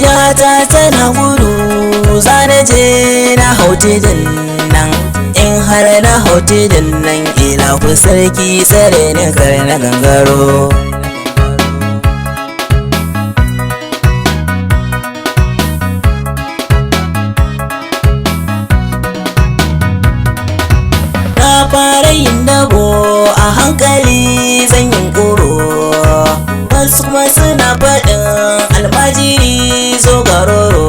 Zuciyata tana gudu, zana je na hau tudun nan. In har na hau tudun nan, ilahu sarki tsare ni kar na gangaro. Na fara yin dabo a hankali zan yin koro, wasu kuma suna faɗin almajiri zo garoro.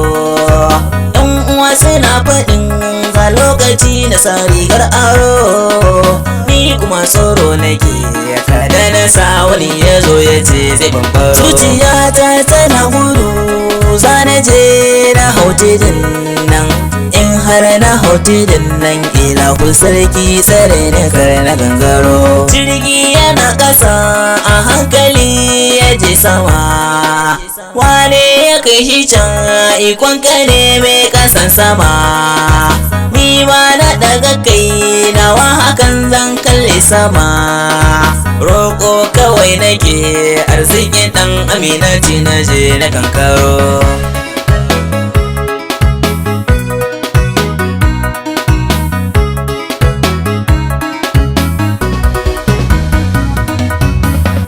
Yan uwa suna faɗin ga lokaci na sa rigar aro, ni kuma tsoro nake kada na sa wani ya zo ya ce zai bambaro. Zuciyata tana gudu, zana je na hau tudun nan. In har na hau tudun nan, ilahu sarki tsare ni kar na gangaro. Jirgi yana ƙasa a hankali ya je sama, wane ya kai shi can ikon kare mai ƙasan sama. Ni ma na daga kai nawa hakan zan kalle sama, roƙo kawai nake arzikin ɗan amina ce na je na kankaro.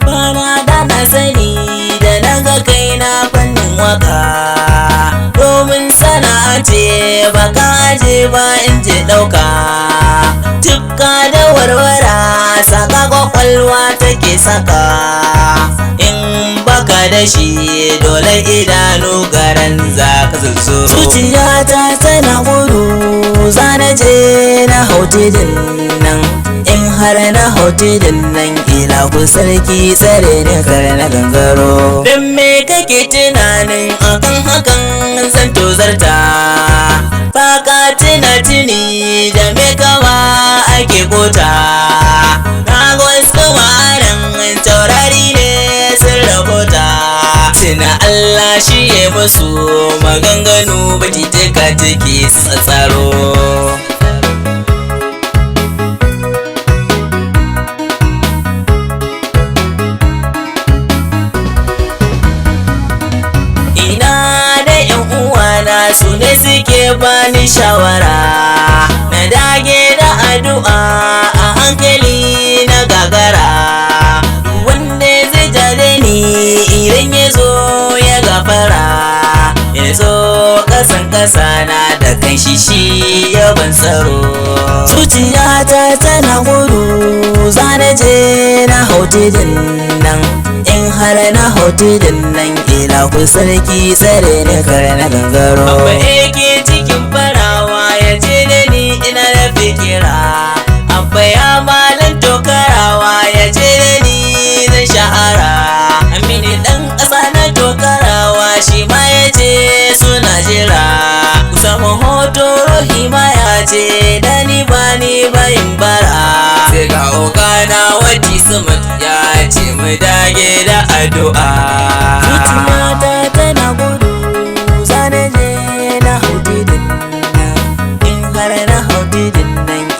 Bana da na sani da na ga kaina fannin waka, domin sana'a ce ba ka aje ba in je ɗauka. Tufka da warwara saka kwakwalwa take saka, in baka da shi dole idanu garan za ka zuzzo. Zuciyata tana gudu, zana je na hau tudun nan. In har na hau tudun nan, ilahu sarki tsare ni kar na gangaro. Dan me kake tunanin akan hakan zan tozarta? Baka tuna tuni da me kama ake kota. Na ga wasu ma'anan taurari ne sun rabota. Tuna Allah shi ya musu maganganu batitika take su tsatsaro. Ina da yan uwana su ne suke bani shawara, na dage da addu'a a hankali na gagara. Wanda zai jare ni idan ya zo ya gafara, ya zo kasan kasa na da kan shi shi ya ban tsaro. Zuciyata tana gudu, zana je na hau tudun nan. In har na hau tudun nan, ilahu sarki tsare ni kar na gangaro. Abba yake cikin farawa ya ce da ni ina da fikira, Abba ya malan tokarawa ya ce da ni zan shahara. Amini dan ƙasa na tokarawa shi ma ya ce suna jira. Usama hoto rohi ma ya ce da ni ba ni bayin bara. Sai ga ogana wati sumat ya ce mu dage